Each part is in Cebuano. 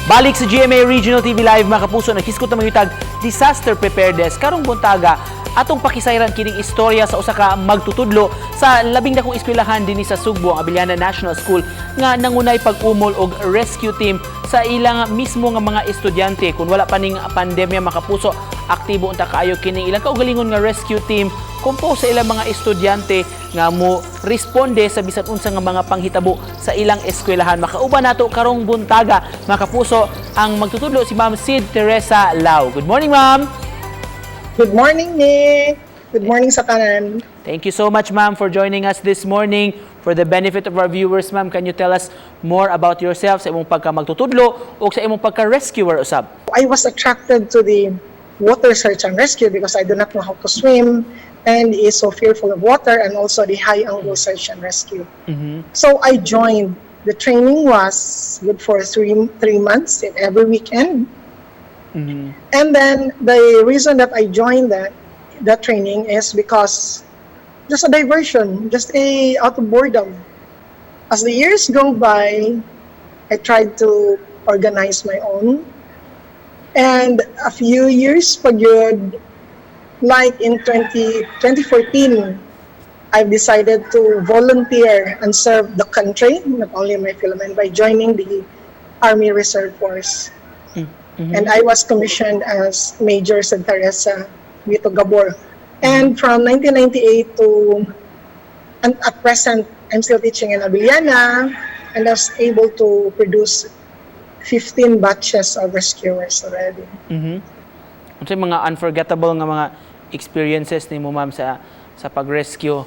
Balik sa GMA Regional TV Live, mga kapuso, naghisgot na mangitag disaster preparedness. Karong buntaga, atong pakisayran kining istorya sa usa ka magtutudlo sa labing dakong eskwelahan dinhi sa Sugbo, ang Abellana National School, nga nangunay pag-umol og rescue team sa ilang mismo nga mga estudyante. Kung wala pa ning pandemya, mga kapuso, aktibo unta kaayo kining ilang kaugalingon nga rescue team compose sa ilang mga estudyante nga mo responde sa bisan unsa nga mga panghitabo sa ilang eskwelahan. Makauban nato karong buntaga, mga kapuso, ang magtutudlo, si Ma'am Sid Teresa Lau. Good morning, ma'am. Good morning, Nick. Good morning sa tanan. Thank you so much, ma'am, for joining us this morning. For the benefit of our viewers, ma'am, can you tell us more about yourself, sa imong pagka magtutudlo o sa imong pagka-rescuer usab? I was attracted to the water search and rescue because I do not know how to swim and is so fearful of water, and also the high angle search and rescue. So I joined. The training was good for 3 months in every weekend. And then the reason that I joined that training is because just a diversion, just a out of boredom. As the years go by, I tried to organize my own. And a few years pa gyud, like in 20, 2014, I've decided to volunteer and serve the country, not only my fellowmen, by joining the Army Reserve Force. And I was commissioned as Major St. Teresa Vito Gabor. And from 1998 to and at present, I'm still teaching in Abellana and I was able to produce 15 batches of rescuers already. Unsay mga unforgettable nga mga experiences nimo, ma'am, sa pag-rescue?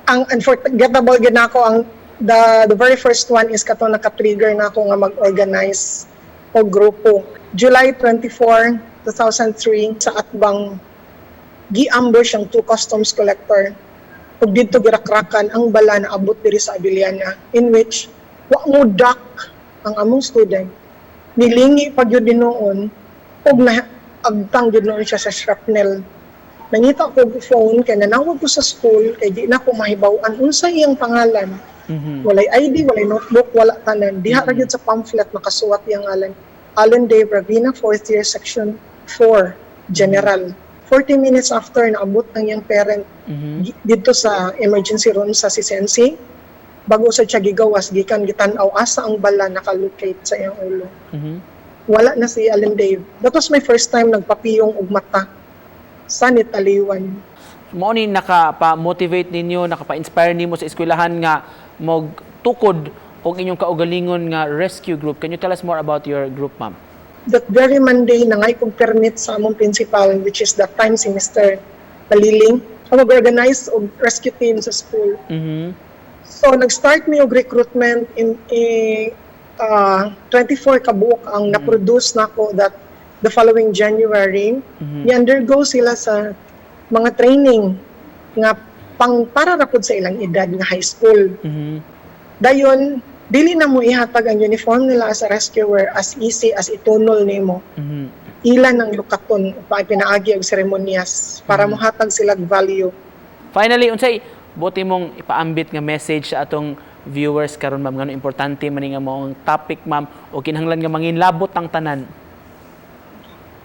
Ang unforgettable gyud nako, ang the very first one is kato naka-trigger na ako nga mag-organize og grupo. July 24, 2003, sa Atbang, gi-ambush ang two customs collector ug didto girakrakan ang bala na abot diri sa Abellana, in which wa mo duck ang among student, nilingi pa gyud noon ug na agtang gyud noon siya sa shrapnel. Nangita ko og phone kay nanawag ko sa school kay di na ko mahibaw-an unsa iyang pangalan. Walay ID, walay notebook, wala tanan. Diha ra gyud sa pamphlet nakasuwat iyang ngalan, Allen Dave Ravina, fourth year, section 4 general. 40 minutes after, naabot ang iyang parent didto sa emergency room sa CCNC. Bago sa siya gigawas gikan gitan-aw asa ang bala nakalocate sa iyang ulo. Wala na si Allen Dave. That was my first time nagpapiyong og mata sa nitaliwan. Mao ni nakapa-motivate ninyo, nakapa-inspire nimo sa eskwelahan nga mogtukod og inyong kaugalingon nga rescue group. Can you tell us more about your group, ma'am? That very Monday, nangay kog permit sa among principal, which is that time si Mr. Maliling, ang mag-organize og rescue team sa school. So nag-start mi og recruitment in 24 kabuok ang na-produce nako that the following January. Ni-undergo sila sa mga training nga pang para ra pud sa ilang edad nga high school. Dayon dili na mo ihatag ang uniform nila as a rescuer as easy as itunol nimo. Ila nang lukaton pa pinaagi og seremonyas para mohatag sila og value. Finally, unsay buot mong ipaambit nga message sa atong viewers karon, ma'am, ngano importante man ni nga maong topic, ma'am, o kinahanglan nga manginlabot ang tanan?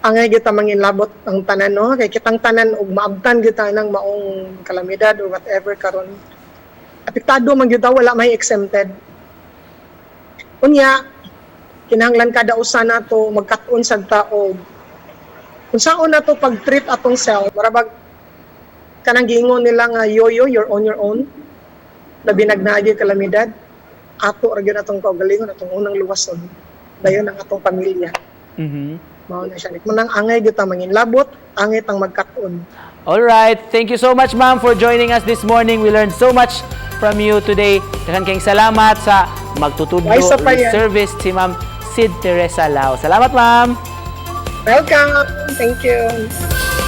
Angay gyud ta manginlabot ang tanan, no, kay kitang tanan og maabtan gyud ta nang maong kalamidad or whatever karon, apektado man gyud ta, wala may exempted. Unya kinahanglan kada usa nato magkat-on sad ta og unsaon nato pag-treat atong self. Mura bag kanang giingon nila nga yoyo, you're on your own, labi nag naagi kalamidad. Ato ra gyud atong kaugalingon, atong unang luwason, dayon ang atong pamilya. Mao na siya. Munang angay gyud ta manginlabot, angay tang magkat-on. All right. Thank you so much, ma'am, for joining us this morning. We learned so much from you today. Daghan kayong salamat sa magtutudlo Ay, sa pa yan. Reservist, si Ma'am Sid Teresa Lau. Salamat, ma'am. Welcome. Thank you.